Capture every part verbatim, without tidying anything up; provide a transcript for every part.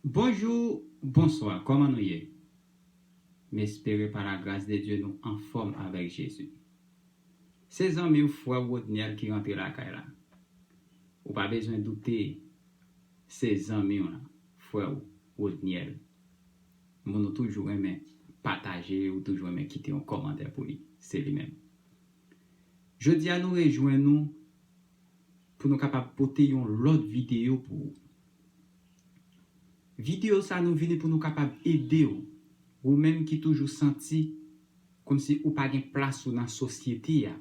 Bonjou, bonswa, kòman nou ye? M espere pa la gras de Dye nou anfòm avèk Jezi. Se zanmi w, frè w Rodniel ki rantre lakay la. Ou pa bezwen doute, se zanmi w lan, frè w Rodniel. Moun ou toujou renmen pataje, ou toujou renmen kite yon kòmantè pou li, se li menm. Jodi a nou rejwenn nou pou nou kapab pote yon lòt videyo pou ou. Videyo sa nou vini pou nou kapab ede w, ou menm ki toujou santi kòmsi ou pa gen plas ou nan sosyete a.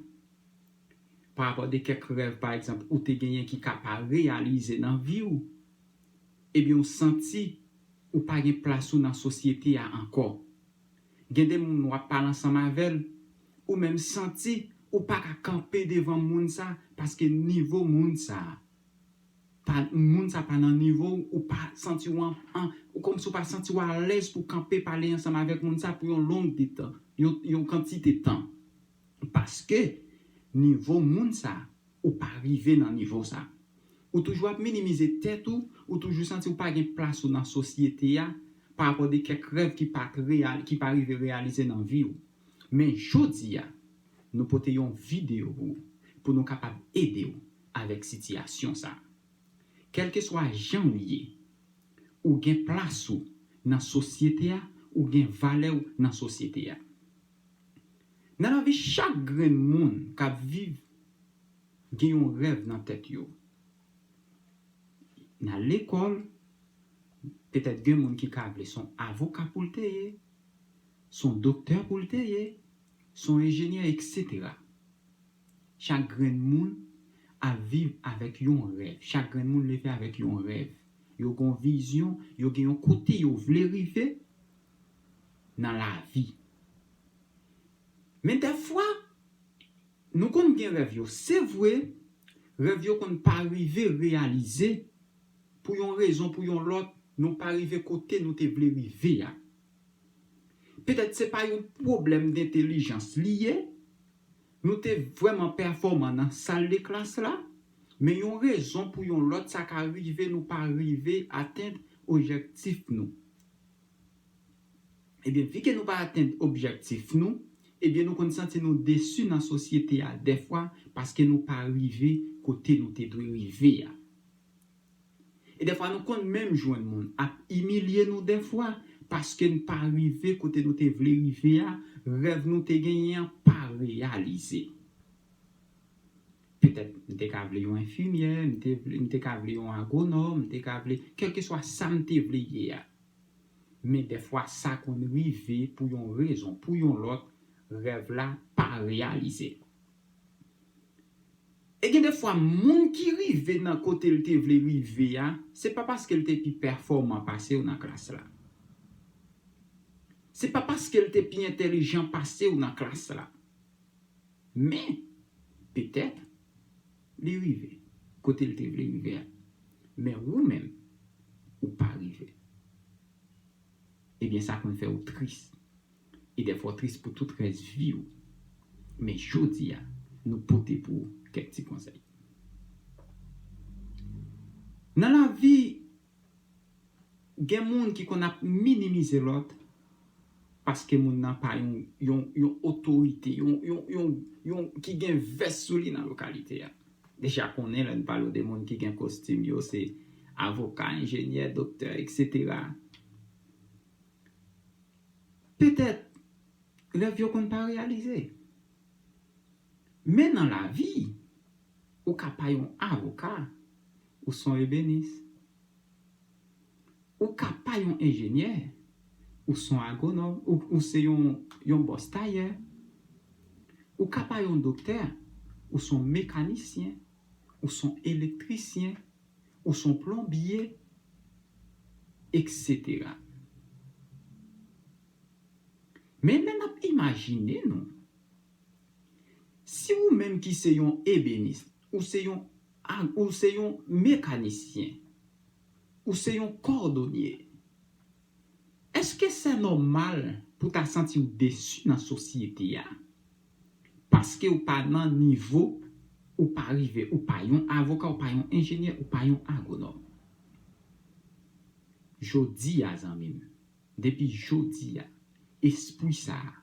Pa rapò de kèk rèv, pa egzanp, ou te genyen ki ka pa reyalize nan vi w, ebyen ou santi ou pa gen plas ou nan sosyete a ankò. Gen de moun w ap pale ansanm avè l, ou menm santi ou pa ka kanpe devan moun sa, paske nivo moun sa pa, moun sa pa nan nivo w, ou pa santi w an, an, ou kòmsi ou pa santi w alèz pou kanpe pale ansanm avèk moun sa pou yon long de tan, yon, yon kantite tan. Paske nivo moun sa, ou pa rive nan nivo sa. Ou toujou ap minimize tèt ou, ou toujou santi ou pa gen plas ou nan sosyete a, pa rapò de kèk rèv ki pa t reyal-, ki pa rive reyalize nan vi w. Men jodi a, nou pote yon videyo pou ou, pou nou kapab ede w avèk sitiyasyon sa. Kèlkeswa jan w ye, ou gen plas ou nan sosyete a, ou gen valè w nan sosyete a. Nan lavi chak grenn moun k ap viv, gen yon rèv nan tèt yo. Nan lekòl, petèt gen moun ki ka vle se yon avoka pou l te ye, se yon doktè pou l te ye, se yon enjenyè, etsetera. Chak grenn moun ap viv avèk yon rèv. Chak grenn moun leve avèk yon rèv. Yo gen yon vizyon, yo gen yon kote yo vle rive nan lavi. Men dèfwa, nou konn gen rèv yo. Se vre, rèv yo konn pa rive reyalize pou yon rezon, pou yon lòt, nou pa rive kote nou te vle rive a. Petèt se pa yon pwoblèm dentèlijans li ye, nou te vrèman pèfòman nan sal de klas la, men yon rezon pou yon lòt sa ka rive nou pa rive atenn objektif nou. Ebyen, vi ke nou pa atenn objektif nou, ebyen, nou konn santi nou desi nan sosyete a dèfwa paske nou pa rive kote nou te dwe rive a. E dèfwa nou konn menm jwenn moun ap imilye nou dèfwa paske n pa rive kote nou te vle rive a, rèv nou te genyen an pa reyalize. Petèt m te ka vle yon enfimyè, m te vle, m te ka vle yon agwonòm, m te ka vle, kèlkeswa sa m te vle ye a. Men dèfwa sa konn rive pou yon rezon, pou yon lòt, rèv la pa reyalize. E gen dèfwa moun ki rive nan kote l te vle rive a, se pa paske l te pi pèfòman pase w nan klas la. Se pa paske l te pi entèlijan pase w nan klas la. Men, petèt, li rive kote l te vle rive a. Men ou menm, ou pa rive. Ebyen, sa konn fè w tris. E dèfwa w tris pou tout rès vi w. Men jodi a, nou pote pou ou kèk ti konsèy. Nan lavi, gen moun ki konn ap minimize lòt paske moun nan pa yon, yon, yon otorite, yon, yon, yon, yon ki gen vès sou li nan lokalite a. Deja konnen lè n pale w de moun ki gen kostim yo, se avoka, enjenyè, doktè, etsetera. Petèt, rèv yo konn pa reyalize. Men nan lavi, ou ka pa yon avoka, ou se yon ebenis. Ou ka pa yon enjenyè, ou se yon agwonòm, ou, ou se yon, yon bòs tayè. Ou ka pa yon doktè, ou se yon mekanisyen, ou se yon elektrisyen, ou se yon plonbye, etsetera. Men lè n ap imajine nou, si ou menm ki se yon ebenis, ou se yon, ou se yon mekanisyen, ou se yon kòdonye, èske se nòmal pou ta santi w desi nan sosyete a? Paske ou pa nan nivo, ou pa rive, ou pa yon avoka, ou pa yon enjenyè, ou pa yon agwonòm. Jodi a, zanmi m, depi jodi a, espri sa a,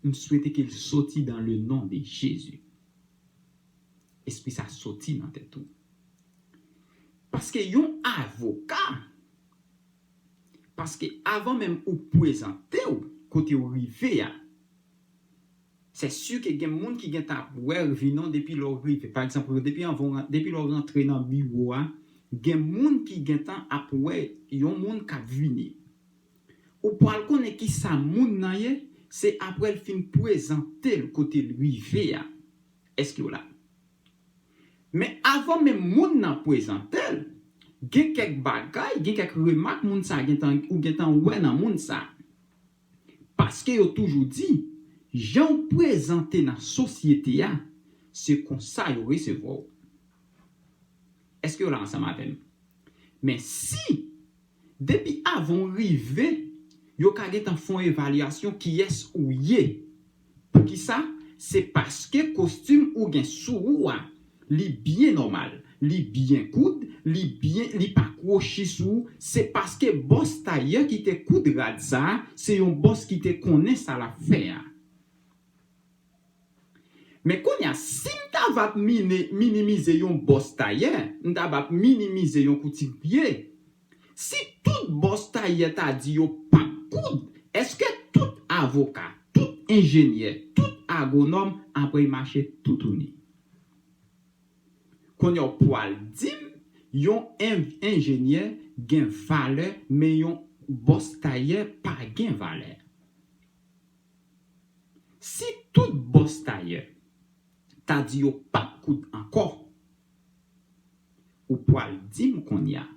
m swete ke l soti dans le nom de Jésus. Espri sa soti nan tèt ou. Paske yon avoka, paske avan menm ou prezante w kote w rive a, se si ke gen moun ki gentan ap wè vin non depi lè w rive. Pa egzanp, depi anvan, depi lè w rantre nan biwo a, gen moun ki gentan ap wè yon moun k ap vini. Ou pral konnen ki sa moun nan ye, se apre l fin prezante l kote l rive a. Èske w la? Men avan menm moun nan prezante l, gen kèk bagay, gen kèk remak moun sa gentan, ou gentan wè nan moun sa. Paske yo toujou di, jan w prezante nan sosyete a, se konsa yo resevwa w. Èske w la ansanm avè m? Men si, depi avan w rive, yo ka gentan fè yon evalyasyon kiyès ou ye. Poukisa? Se paske kostim ou gen sou ou a, li byen nòmal, li byen koud, li byen, li pa kwochi sou ou. Se paske bòs tayè ki te koud rad sa a, se yon bòs ki te konnen sa l ap fè a. Men kounye a, si m ta va ap mini-, minimize yon bòs tayè, m ta va ap minimize yon koutirye. Si tout bòs tayè ta di yo p ap koud, èske tout avoka, tout enjenyè, tout agwonòm apre mache toutouni? Kounye a w pral di m, yon en-, enjenyè gen valè, men yon bòs tayè pa gen valè. Si tout bòs tayè ta di yo p ap koud ankò, ou pral di m kounye a,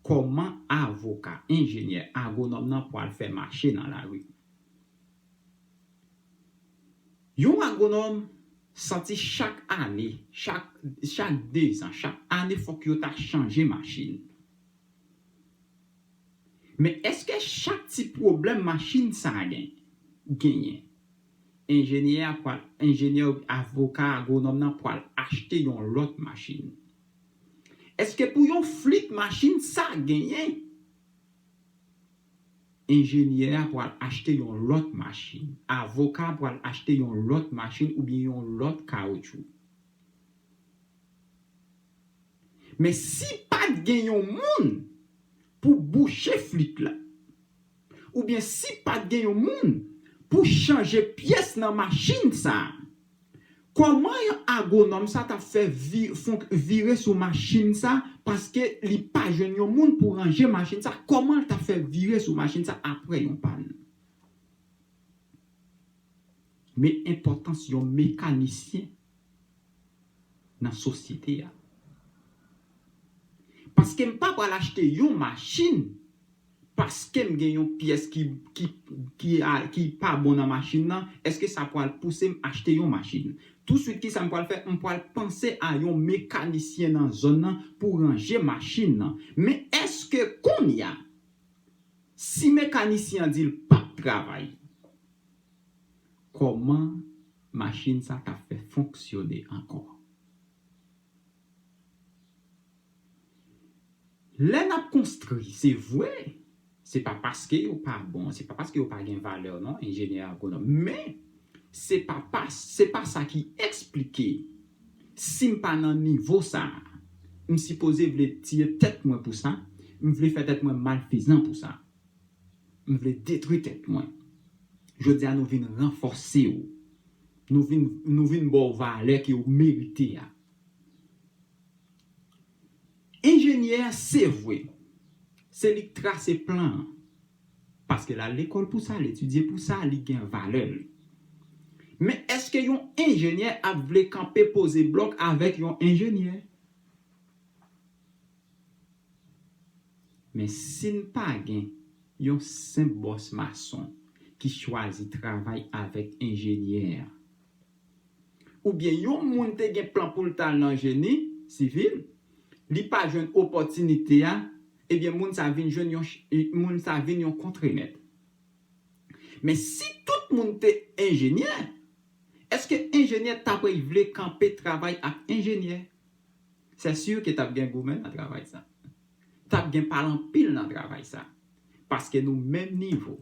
kòman avoka, enjenyè, agwonòm nan pral fè mache nan lari? Yon agwonòm santi chak ane, chak, chak dezan, chak ane, fòk yo ta chanje machin. Men èske chak ti pwoblèm machin sa a gen, genyen, enjenyè a pral, enjenyè, avoka, agwonòm nan pral achte yon lòt machin? Èske pou yon flit machin sa genyen, enjenyè a pral achte yon lòt machin, avoka a pral achte yon lòt machin oubyen yon lòt kawotchou? Men si pa t gen yon moun pou bouche flit la, oubyen si pa t gen yon moun pou chanje pyès nan machin sa a, kòman yon agwonòm sa t ap fè vi-, fonk-, vire sou machin sa, paske li pa jwenn yon moun pou ranje machin sa? Kòman l t ap fè vire sou machin sa apre yon pàn? Men enpòtans yon mekanisyen nan sosyete a. Paske m pa pral achte yon machin paske m gen yon pyès ki, ki, ki, a, ki pa bon nan machin nan, èske sa pral pouse m achte yon machin? Touswit, kisa m pral fè? M pral panse a yon mekanisyen nan zòn nan pou ranje machin nan. Men èske kounye a, si mekanisyen an di l p ap travay, kòman machin sa t ap fè fonksyone ankò? Lè n ap konstwi, se vre, se pa paske yo pa bon, se pa paske yo pa gen valè non, enjenyè, agwonòm, men se pa, pa, se pa sa ki eksplike si m pa nan nivo sa a, m sipoze vle tiye tèt mwen pou sa, m vle fè tèt mwen malfezan pou sa. M vle detwi tèt mwen. Jodi a, nou vin ranfòse w. Nou vin, nou vin ba w valè ke w merite a. Enjenyè a, se vre, se li k trase plan an. Paske l al lekòl pou sa, l etidye pou sa, li gen valè l. Men èske yon enjenyè ap vle kanpe poze blòk avèk yon enjenyè? Men si n pa gen yon senp bòs mason ki chwazi travay avèk enjenyè a, oubyen yon moun te gen plan pou l t al nan jeni sivil, li pa jwenn opòtinite a, ebyen moun sa vin jwenn yon ch-, moun sa vin yon kontrenèt. Men si tout moun te enjenyè, èske enjenyè t ap vle kanpe travay ak enjenyè? Se si ke t ap gen goumen nan travay sa. t ap gen pale anpil nan travay sa. Paske nou menm nivo.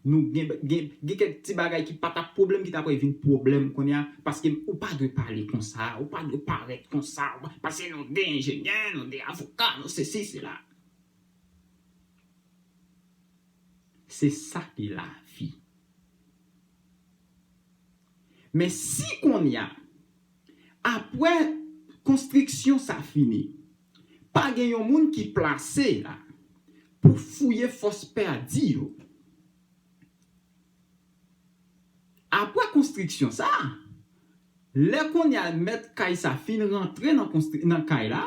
Nou gen, gen, gen kèk ti bagay ki pa t ap pwoblèm ki ta pral vin pwoblèm kounye a. Paske ou pa dwe pale konsa, ou pa dwe parèt konsa, ou pa, paske nou de enjenyè, nou de avoka, nou sesi, sela. Se sa ki lavi. Men si kounye a, apre konstriksyon sa fini, pa gen yon moun ki plase la pou fouye fòs pèdi yo. Apre konstriksyon sa, lè kounye a mèt kay sa fin rantre nan konstri-, nan kay la,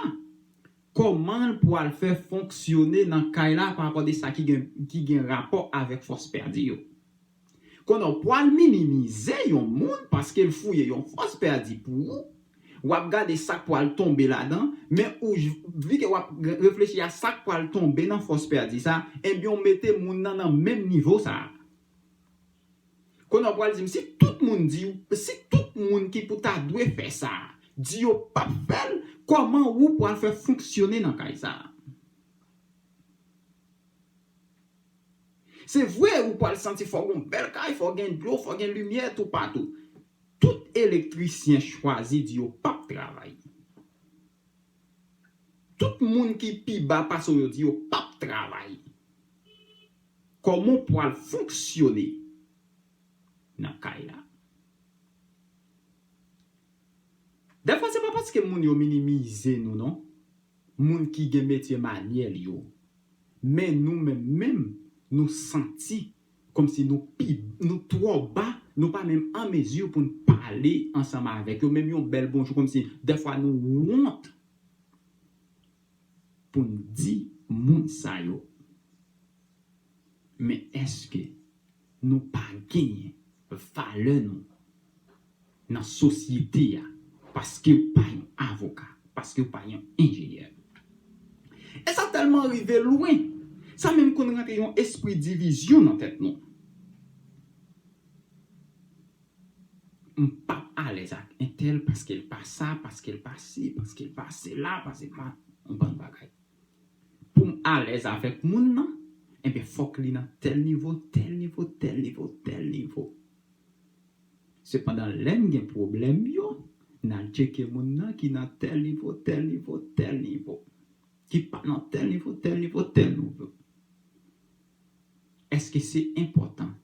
kòman l pral fè fonksyone nan kay la pa rapò de sa ki gen, ki gen rapò avèk fòs pèdi yo? Kounye a w pral minimize yon moun paske l fouye yon fòs pèdi pou ou. W ap gade sa k pral tonbe ladan, men ou j-, vi ke w ap re-, reflechi a sa k pral tonbe nan fòs pèdi sa, ebyen w mete moun nan nan menm nivo sa a. Kounye a w pral di m, si tout moun di w, si tout moun ki pou ta dwe fè sa a, di yo p ap fè l, kòman ou pral fè fonksyone nan kay sa a? Se vre, ou pral santi fò w gen yon bèl kay, fò w gen dlo, fò w gen limyè toupatou. Tout elektrisyen chwazi di yo p ap travay. Tout moun ki pi ba pase w yo di yo p ap travay. Kòman w pral fonksyone nan kay la? Dèfwa, se pa paske moun yo minimize nou, non. Moun ki gen metye manyèl yo. Men nou menm, menm, nou santi kòmsi nou pi, nou twò ba, nou pa menm an mezi pou n pale ansanm avèk yo. Menm yon bèl bonjou, kòmsi dèfwa nou wont pou n di moun sa yo. Men èske nou pa genyen valè nou nan sosyete a paske w pa yon avoka, paske w pa yon enjenyè? E sa tèlman rive lwen, sa menm konn rantre yon espri divizyon nan tèt nou. M p ap alèz ak entèl paske l pa sa, paske l pa si, paske l pa sela, paske l pa yon bann bagay. Pou m alèz avèk moun nan, enben, fòk li nan tèl nivo, tèl nivo, tèl nivo, tèl nivo. Sepandan, lè n gen pwoblèm yo, n al tcheke moun nan ki nan tèl nivo, tèl nivo, tèl nivo. Ki pa nan tèl nivo, tèl nivo, tèl nivo. Èske se enpòtan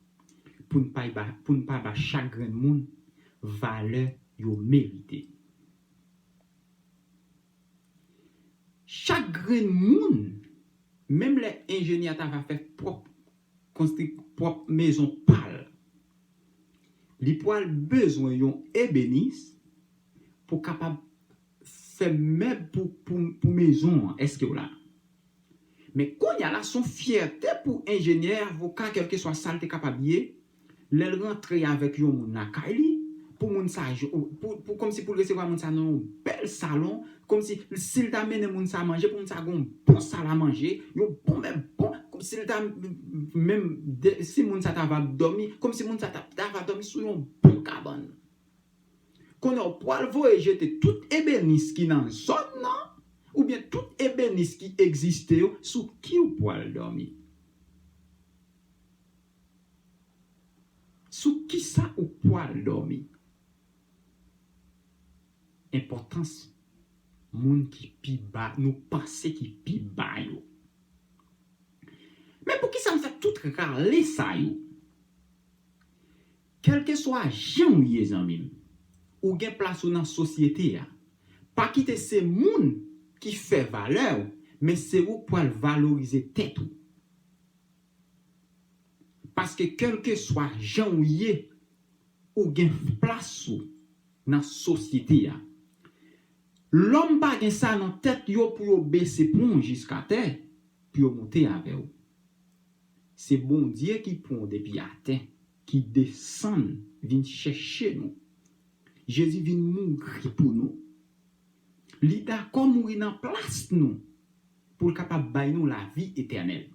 pou n pa ba, pou n pa ba chak grenn moun valè yo merite? Chak grenn moun, menm lè enjenyè ta va fè pwòp, konstwi pwòp mezon pa l, li pral bezwen yon ebenis pou kapab fè mèb pou, pou, pou mezon an. Èske w la? Men kounye a la, se yon fyète pou enjenyè, avoka, kèlkeswa sa l te kapab ye, lè l rantre avèk yon moun lakay li, pou moun sa, pou, pou, kòmsi pou l resevwa moun sa nan yon bèl salon, kòmsi si l ta mennen moun sa manje, pou moun sa gen yon bon sal a manje, yon bon mèb bon, kòmsi l ta menm, si moun sa ta va dòmi, kòmsi moun sa ta, ta va dòmi sou yon bon kabann. Kounye a w pral voye jete tout ebenis ki nan zòn nan, oubyen tout ebenis ki egziste yo, sou ki w pral dòmi? Sou kisa ou pral dòmi? Enpòtans moun ki pi ba, nou panse ki pi ba yo. Men poukisa m fè tout rale sa yo? Kèlkeswa jan w ye, zanmi m, ou gen plas ou nan sosyete a. Pa kite se moun ki fè valè w, men se ou k pral valorize tèt ou. Paske kèlkeswa jan w ye, ou gen plas ou nan sosyete a. Lòm pa gen sa nan tèt yo pou yo bese pwen w jiskatè, pou yo moute avè w. Se Bondye ki pran w depi atè, ki desann vin chèche nou. Jezi vin mouri pou nou. Li dakò mouri nan plas nou pou l kapab bay nou lavi etènèl.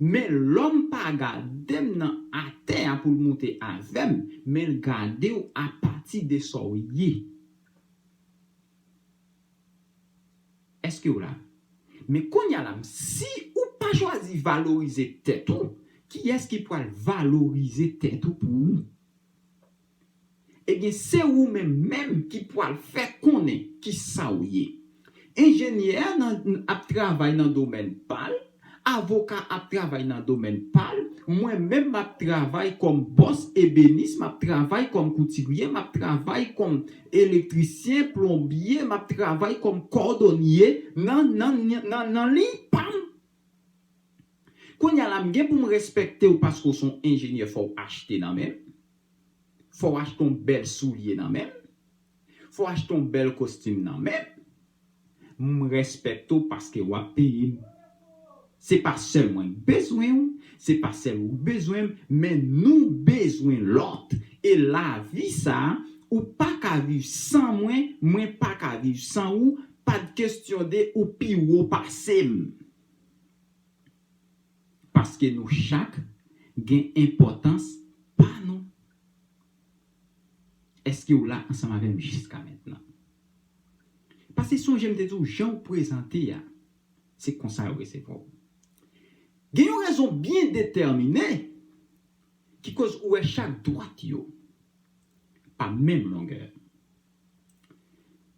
Men lòm pa gade m nan atè a pou l moute avè m, men l gade w apati de sa w ye. Èske w la? Men kounye a la, si ou pa chwazi valorize tèt ou, kiyès ki pral valorize tèt ou pou ou? Ebyen, se ou menm menm ki pral fè konnen ki sa ou ye. Enjenyè nan, ap travay nan domèn pa l, avoka ap travay nan domèn pa l, mwen menm m ap travay kòm bòs ebenis, m ap travay kòm koutirye, m ap travay kòm elektrisyen, plonbye, m ap travay kòm kòdonye nan, nan, nan, nan, nan liy pa m. Kounye a la, m gen pou m respekte w paske w se yon enjenyè, fò w achte nan men m. Fò w achte yon bèl soulye nan men m. Fò w achte yon bèl kostim nan men m. M respekte w paske w ap peye m. Se pa sèl mwen k bezwen w, se pa sèl ou k bezwen m, men nou bezwen lòt. E lavi sa a, ou pa ka viv san mwen, mwen pa ka viv san ou, pa t kesyon de ou pi wo pase m. Paske nou chak gen enpòtans pa nou. Èske w la ansanm avè m jiska mentnan? Paske sonje m te di w, jan w prezante a, se konsa yo resevwa w. Gen yon rezon byen detèmine ki koz ou wè chak dwat yo pa menm longè.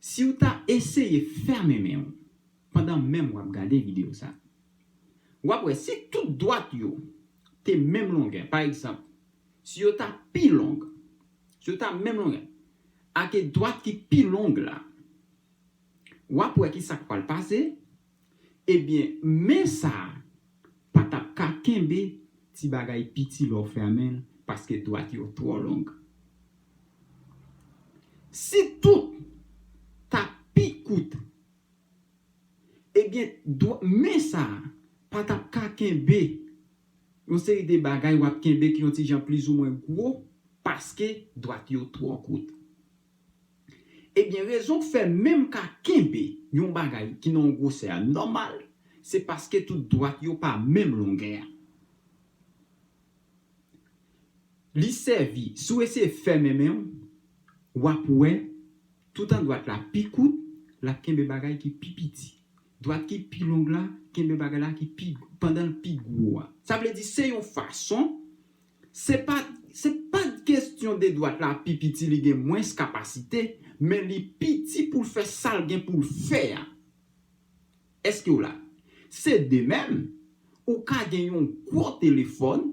Si w ta eseye fèmen men w pandan menm w ap gade videyo sa, w ap wè si tout dwat yo te menm longè, pa egzanp, si yo ta pi long, si yo ta menm longè ak dwat ki pi long la, w ap wè ki sa k pral pase. Ebyen, men sa a pa t ap ka kenbe ti bagay piti lè w fèmen l, paske dwat yo twò long. Si tout ta pi kout, ebyen, dwa-, men sa a pa t ap ka kenbe yon seri de bagay w ap kenbe ki yon ti jan plizoumwen gwo, paske dwat yo twò kout. Ebyen, rezon k fè men m ka kenbe yon bagay ki nan yon gwosè a nòmal, se paske tout dwat yo pa menm longè a. Li sèvi, si w eseye fèmen men w, w ap wè, toutan dwat la pi kout, l ap kenbe bagay ki pi piti. Dwat ki pi long la, kenbe bagay la ki pi, pandan l pi gwo a. Sa vle di, se yon fason, se pa, se pa kesyon de dwat la pi piti, li gen mwens kapasite, men li piti pou l fè sa l gen pou l fè a. Èske w la? Se de menm, ou ka gen yon gwo telefòn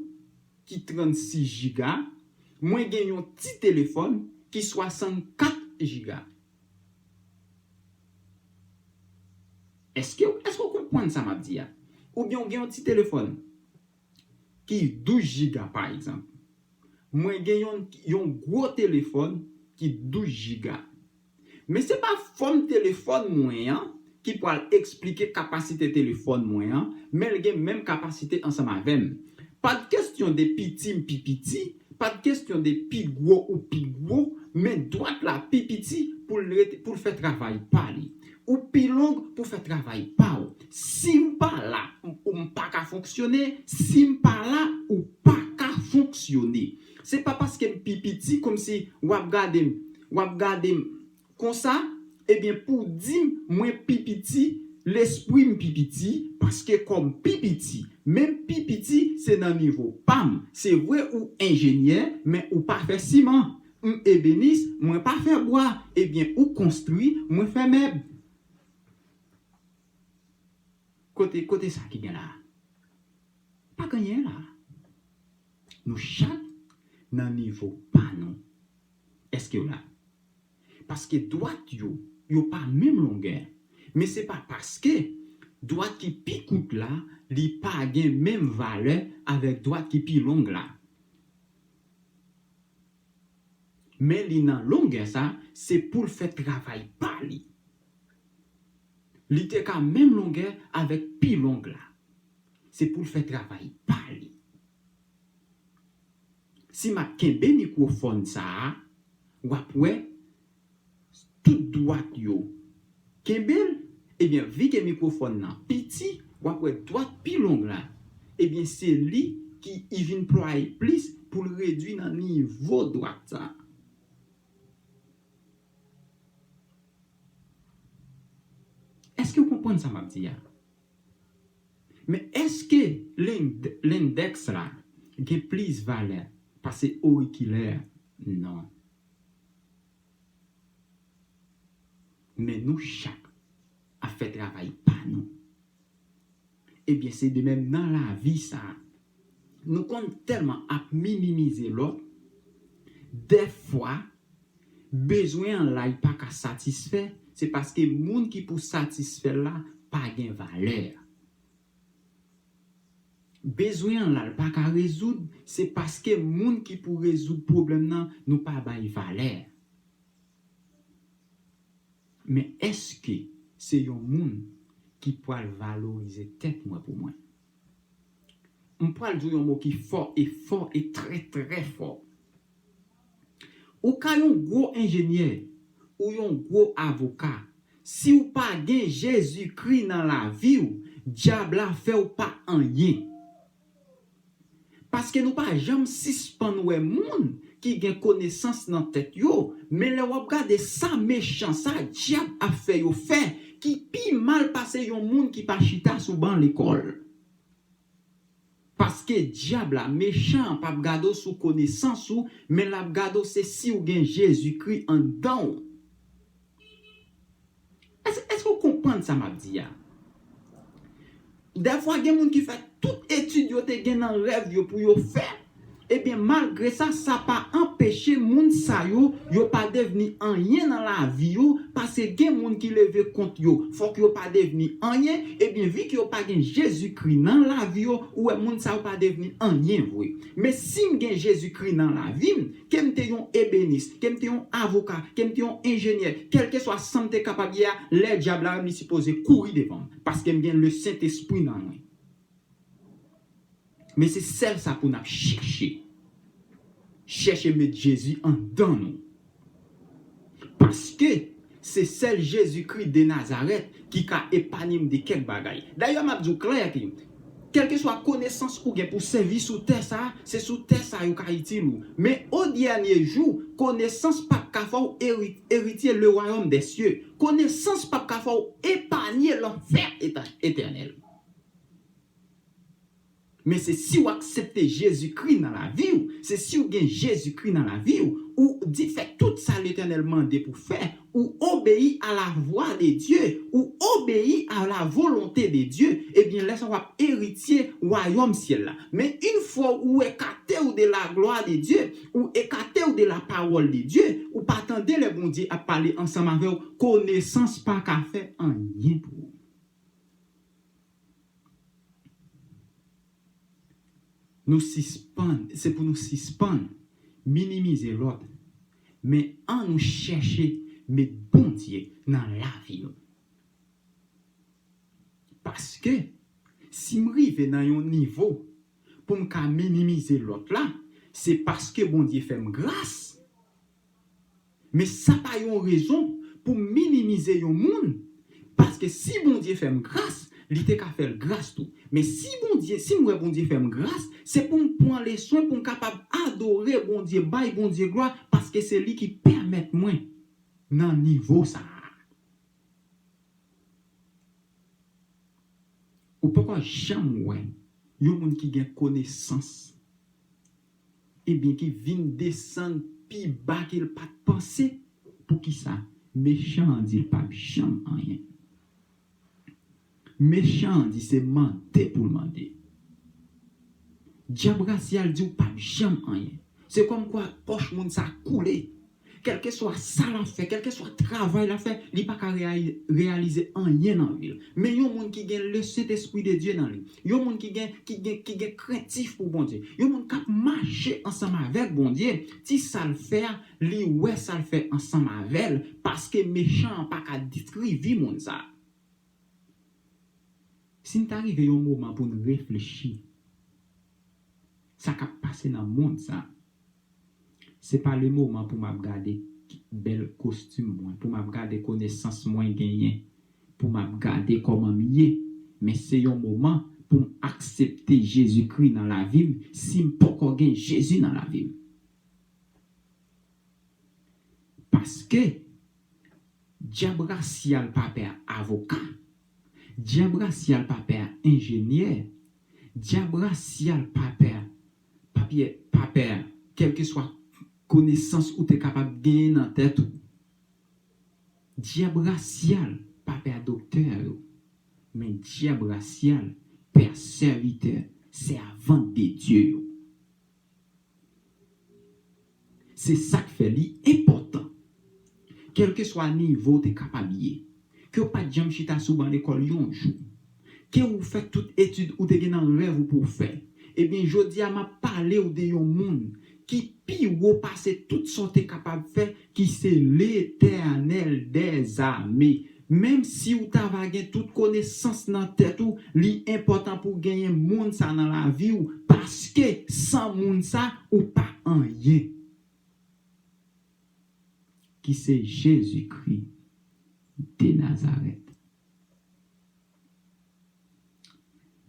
ki trannsis jiga, mwen gen yon ti telefòn ki swasannkat jiga. Èske, èske w konprann sa m ap di a? Oubyen w gen yon ti telefòn ki douz jiga, pa egzanp. Mwen gen yon, yon gwo telefòn ki douz jiga. Men se pa fòm telefòn mwen an ki pral eksplike kapasite telefòn mwen an, men l gen menm kapasite ansanm avè m. Pa t kesyon de piti m pi piti, pa t kesyon de pi gwo ou pi gwo, men dwat la pi piti pou l rete, pou l fè travay pa li. Ou pi long pou fè travay pa w. Si m pa la, m, m pa ka fonksyone. Si m pa la, ou pa ka fonksyone. Se pa paske m pi piti, kòmsi w ap gade m, w ap gade m konsa, ebyen, pou w di m mwen pi piti, lespri m pi piti, paske kò m pi piti. Men m pi piti, se nan nivo pa m. Se vre ou enjenyè, men ou pa fè siman. M ebenis, mwen pa fè bwa. Ebyen, ou konstwi, mwen fè mèb. Kote, kote sa ki gen la? Pa gen anyen la. Nou chak nan nivo pa nou. Èske w la? Paske dwat yo, yo pa menm longè. Men se pa paske dwat ki pi kout la, li pa gen menm valè avèk dwat ki pi long la. Men li nan longè sa, se pou l fè travay pa li. Li te ka menm longè avèk pi long la. Se pou l fè travay pa li. Si m ap kenbe mikwofòn sa a, w ap wè tout dwat yo kenbe l, ebyen, vi ke mikwofòn nan piti, w ap wè dwat pi long la, ebyen, se li ki, i vin plwaye plis pou l redui nan nivo dwat sa. Èske w konprann sa m ap di a? Men èske lend- lendèks la gen plis valè pase orikilè? Non. Men nou chak ap fè travay pa nou. Ebyen, se de menm nan lavi sa a. Nou konn tèlman ap minimize lòt, dèfwa, bezwen an la li pa ka satisfè, se paske moun ki pou satisfè l la pa gen valè. Bezwen an la l pa ka rezoud, se paske moun ki pou rezoud pwoblèm nan, nou pa bay valè. Men èske se yon moun ki pral valorize tèt mwen pou mwen? M pral di w yon mo ki fò e fò e trè, trè fò. Ou ka yon gwo enjenyè, ou yon gwo avoka. Si w pa gen Jezikri nan lavi w, dyab la fè w pa anyen. Paske nou pa janm sispann wè moun ki gen konesans nan tèt yo, men lè w ap gade sa mechan, sa dyab ap fè yo fè, ki pi mal pase yon moun ki pa chita sou ban lekòl. Paske dyab la, mechan an, p ap gade w sou konesans ou, men l ap gade w se si w gen Jezikri anndan w. Èske, èske w konprann sa m ap di a? Dèfwa, gen moun ki fè tout etid yo te gen nan rèv yo pou yo fè. Ebyen, malgre sa, sa pa anpeche moun sa yo, yo pa devni anyen nan lavi yo, paske gen moun ki leve kont yo. Fòk yo pa devni anyen. Ebyen, vi ke yo pa gen Jezikri nan lavi yo, ou wè moun sa yo pa devni anyen vre. Men si m gen Jezikri nan lavi m, ke m te yon ebenis, ke m te yon avoka, ke m te yon enjenyè, kèlkeswa sa m te kapab ye a, lè dyab la menm li sipoze kouri devan m, paske m gen Lesentespri nan mwen. Men se sèl sa pou n ap chèche. Chèche met Jezi anndan nou. Paske se sèl Jezikri de Nazarèt ki ka epanye m de kèk bagay. Dayè, m ap di w klè ke kèlkeswa konesans ou gen pou sèvi sou tè sa a, se sou tè sa a yo ka itil ou. Men o dènye jou, konesans p ap ka fè w eri- eritye le wayòm dè sye. Konesans p ap ka fè w epanye lanfè eta- etènèl. Men se si w aksepte Jezikri nan lavi w, se si w gen Jezikri nan lavi w, ou di fè tout sa Letènèl mande pou fè, ou obeyi a la vwa de Dye, ou obeyi a la volonte de Dye, ebyen lè sa w ap eritye wayòm syèl la. Men yon fwa ou ekate w de la glwa de Dye, ou ekate w de la pawòl de Dye, ou pa tande lè Bondye ap pale ansanm avè w, konesans pa ka fè anyen pou ou. Nou sispann, se pou nou sispann minimize lòt, men ann nou chèche met Bondye nan lavi nou. Paske si m rive nan yon nivo pou m ka minimize lòt la, se paske Bondye fè m gras. Men sa pa yon rezon pou m minimize yon moun, paske si Bondye fè m gras, li te ka fè l gras tou. Men si Bondye, si m wè Bondye fè m gras, se pou m pran leswen pou m kapab adore Bondye, bay Bondye glwa, paske se li ki pèmèt mwen nan nivo sa a. Ou poko janm wè yon moun ki gen konesans, ebyen ki vin desann pi ba ke l pa t panse? Poukisa? Mechan an di l p ap janm anyen. Mechan an di se mande pou l mande. Dyab rasyal di w p ap janm anyen. Se kòmkwa pòch moun sa koule. Kèlkeswa sa l ap fè, kèlkeswa travay l ap fè, li pa ka reyayi- reyalize anyen nan vi l. Men yon moun ki gen Lesentespri de Dye nan li, yon moun ki gen, ki gen, ki gen krentif pou Bondye, yon moun k ap mache ansanm avèk Bondye, ti sa l fè a, li wè sa l fè ansanm avè l, paske mechan an pa ka detwi vi moun sa a. Si n ta rive yon moman pou n reflechi sa k ap pase nan mond sa, se pa le moman pou m ap gade bèl kostim mwen, pou m ap gade konesans mwen genyen, pou m ap gade kòman m ye, men se yon moman pou m aksepte Jezikri nan lavi m si m poko gen Jezi nan lavi m. Paske dyab rasyal pa pè avoka. Dyab rasyal pa pè a enjenyè. Dyab rasyal pa pè a papye, pa pè a kèlkeswa konesans ou te kapab genyen nan tèt ou. Dyab rasyal pa pè a doktè yo, men dyab rasyal pè a sèvitè, sèvant de Dye yo. Se sa k fè li enpòtan. Kèlkeswa nivo w te kapab ye, ke w pa t janm chita sou ban lekòl yon jou, ke w fè tout etid ou te gen nan rèv ou pou w fè, ebyen, jodi a, m ap pale w de yon moun ki pi wo pase tout sa w te kapab fè, ki se Letènèl dèzame. Menm si w ta va gen tout konesans nan tèt ou, li enpòtan pou w genyen moun sa nan lavi w, paske san moun sa, ou pa anyen. Ki se Jezikri de Nazarèt.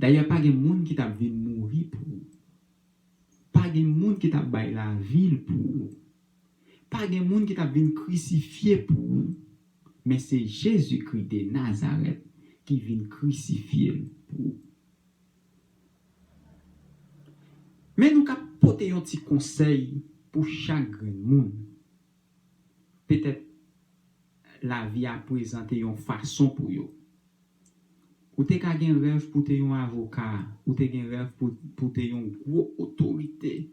Dayè, pa gen moun ki t ap vin mouri pou ou. Pa gen moun ki t ap bay lavi l pou ou. Pa gen moun ki t ap vin krisifye pou ou. Men se Jezikri de Nazarèt ki vin krisifye l pou ou. Men nou ka pote yon ti konsèy pou chak grenn moun. Petèt lavi a prezante yon fason pou yo. Ou te ka gen rèv pou te yon avoka, ou te gen rèv pou, pou te yon gwo otorite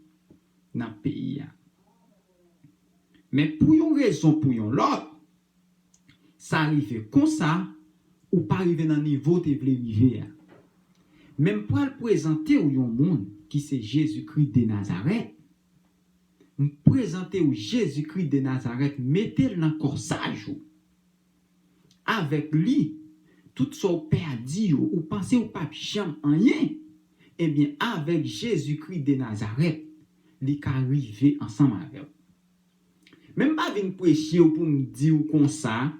nan peyi a. Men pou yon rezon, pou yon lòt, sa rive konsa, ou pa rive nan nivo w te vle rive a. Men m pral prezante w yon moun ki se Jezikri de Nazarèt. M prezante w Jezikri de Nazarèt, mete l nan kòsaj ou. Avèk li, tout sa w pèdi yo, ou panse ou p ap janm anyen, ebyen, avèk Jezikri de Nazarèt, li ka rive ansanm avè w. Men m pa vin preche w pou m di w konsa,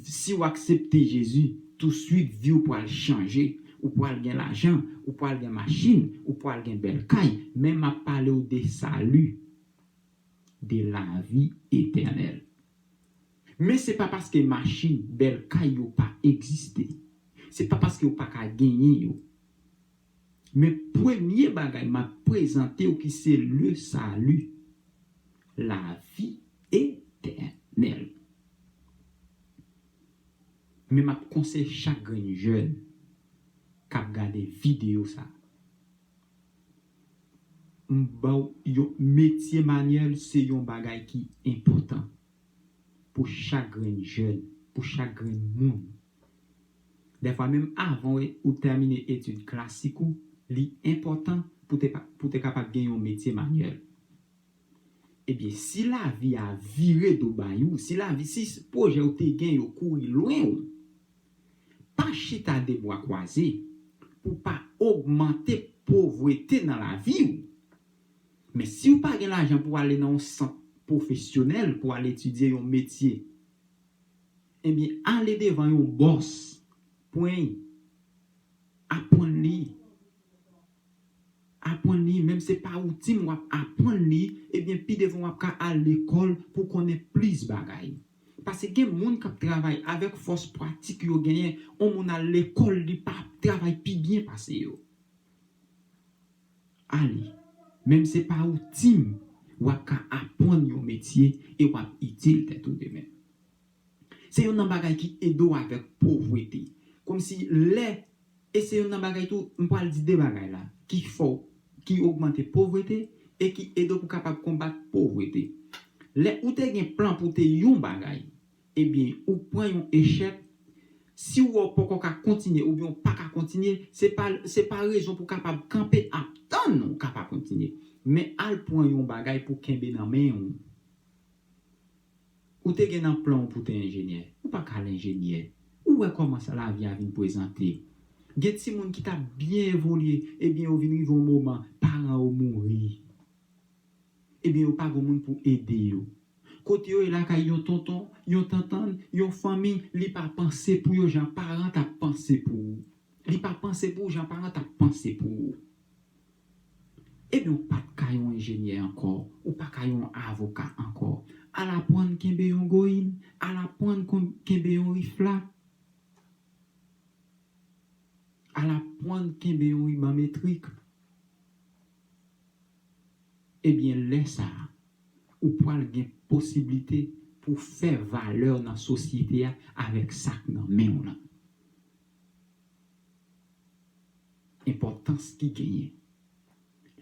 si w aksepte Jezi, touswit vi w pral chanje, ou pral gen lajan, ou pral gen machin, ou pral gen bèl kay, men m ap pale w de sali, de lavi etènèl. Men se pa paske machin, bèl kay yo pa egziste. Se pa paske w pa ka genyen yo. Men premye bagay m ap prezante w ki se le sali, lavi etènèl. Men m ap konseye chak grenn jèn k ap gade videyo sa. M ba w yon metye manyèl, se yon bagay ki enpòtan pou chak grenn jèn, pou chak grenn moun. Dèfwa menm avan w, ou tèmine etid klasik ou, li enpòtan pou te, pou te kapab gen yon metye manyèl. Ebyen, si lavi a vire do bay ou, si lavi, si pwojè ou te gen yo kouri lwen ou, pa chita de bra kwaze pou pa ogmante povrete nan lavi ou. Men si w pa gen lajan pou w ale nan yon sant pwofesyonèl, pou w al etidye yon metye, ebyen, ale devan yon bòs, pran l, aprann li. Aprann li, menm se pa woutin w ap aprann li, ebyen, pi devan w ap ka al lekòl pou konnen plis bagay. Paske gen moun k ap travay avèk fòs pratik yo genyen, yon moun al lekòl, li pa ap travay pi byen pase yo. Ale, menm se pa woutin w ap ka aprann yon metye e w ap itil tèt ou demen. Se youn nan bagay ki ede w avèk povrete. Kòmsi lè, e se youn nan bagay tou, m pral di de bagay la, ki fè w, ki ogmante povrete e ki ede w pou kapab konbat povrete. Lè ou te gen plan pou te yon bagay, ebyen, ou pran yon echèk, si w wè w poko ka kontinye oubyen w pa ka kontinye, se pa, se pa rezon pou w kapab kanpe ap tann ou ka pa kontinye. Men al pran yon bagay pou kenbe nan men w. Ou te gen nan plan w pou te enjenyè. Ou pa ka al enjenyè. Ou wè kòman sa lavi a vin prezante. Gen timoun ki t ap byen evolye, ebyen, yo vin rive yon moman, paran yo mouri. Ebyen, yo pa gen moun pou ede yo. Kote yo ye lakay yon tonton, yon tantann, yon fanmi, li pa panse pou yo jan paran t ap panse pou ou. Li pa panse pou ou jan paran t ap panse pou ou. Ebyen, ou pa t ka yon enjenyè ankò, ou pa ka yon avoka ankò. Al aprann kenbe yon goyin, al aprann kon-, kenbe yon rifla. Al aprann kenbe yon riban metrik. Ebyen, lè sa a, ou pral gen posiblite pou fè valè nan sosyete a avèk sa k nan men w lan. Enpòtans ki genyen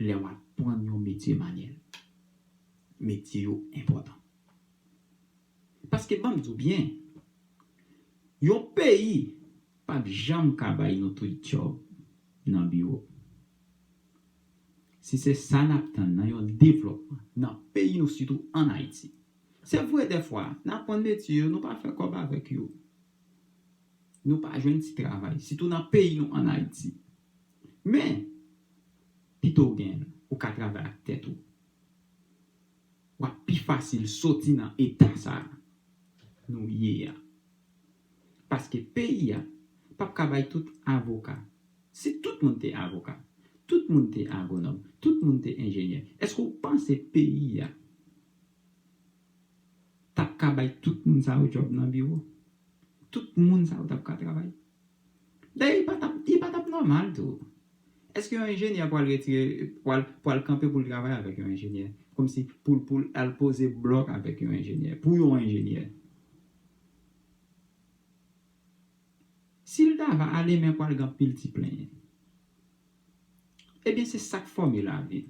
lè w aprann yon metye manyèl. Metye yo enpòtan. Paske ban m di w byen, yon peyi p ap janm ka bay nou tout djòb nan biwo. Si se sa n ap tann nan yon devlòpman nan peyi nou, sitou ann Ayiti. Se vre, dèfwa, n aprann metye yo, nou pa fè kòb avèk yo. Nou pa jwenn ti travay, sitou nan peyi nou ann Ayiti. Men, pito w gen l, ou ka travay ak tèt ou. W ap pi fasil soti nan eta sa a nou ye a. Paske peyi a p ap ka bay tout avoka. Si tout moun te avoka, tout moun te agwonòm, tout moun te enjenyè, èske w panse peyi a t ap ka bay tout moun sa yo djòb nan biwo? Tout moun sa yo t ap ka travay? Dayè, li pa t ap, li pa t ap nòmal tou. Èske yon enjenyè pral retire, pral, pral kanpe pou l travay avèk yon enjenyè? Kòmsi pou, pou l al poze blòk avèk yon enjenyè, pou yon enjenyè. Si l ta va ale, men pral gen anpil ti plenyen. Ebyen, se sa k fòme lavi.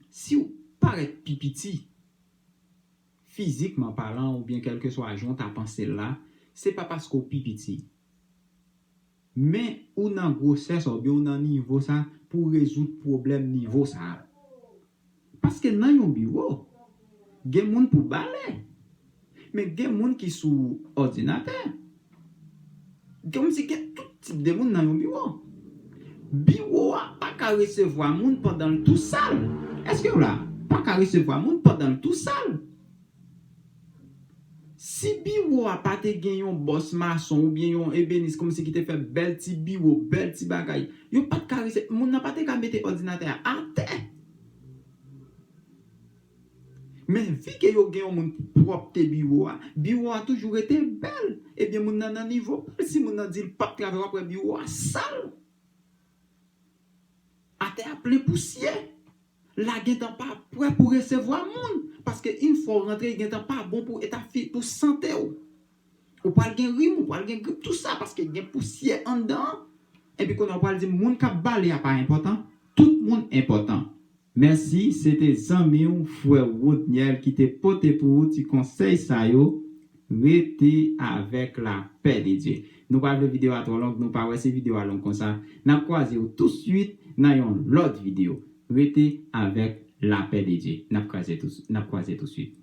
Si w parèt pi piti, fizikman palan, oubyen kèlkeswa jan w ta panse l la, se pa paske w pi piti. Men ou nan gwosè sa, oubyen ou nan nivo sa, pou w rezoud pwoblèm nivo sa a. Paske nan yon biwo, gen moun pou bale. Men gen moun ki sou òdinatè. Gen moun, si gen tout tip de moun nan yon biwo. Biwo a pa ka resevwa moun pandan l tou sal. Èske w la? Pa ka resevwa moun pandan l tou sal. Si biwo a pa te gen yon bòs mason oubyen yon ebenis kòmsi ki te fè bèl ti biwo, bèl ti bagay, yo pa t ka resevwa, moun nan pa te ka mete òdinatè a atè. Men vi ke yo gen yon moun pou pwòpte biwo a, biwo a toujou rete bèl. Ebyen, moun nan nan nivo pa l. Si moun nan di l p ap travay, w ap wè biwo a sal. Atè a plen pousyè. La gentan pa prè pou resevwa moun. Paske yon fwa w rantre, li gentan pa bon pou eta fi, pou sante w. Ou pral gen rim, ou pral gen grip, tou sa, paske gen pousyè anndan an. Epi kounye a w pral di moun k ap bale a pa enpòtan. Tout moun enpòtan. Mèsi, se te zanmi w, frè Rodniel, ki te pote pou ou ti konsèy sa yo. Rete avèk lapè de Dye. Nou pa vle videyo a twò long, nou pa wè si videyo a long konsa. N ap kwaze w tousuit nan yon lòt videyo. Rete avèk lapè de Dye. N ap kwaze tou, n ap kwaze tousuit.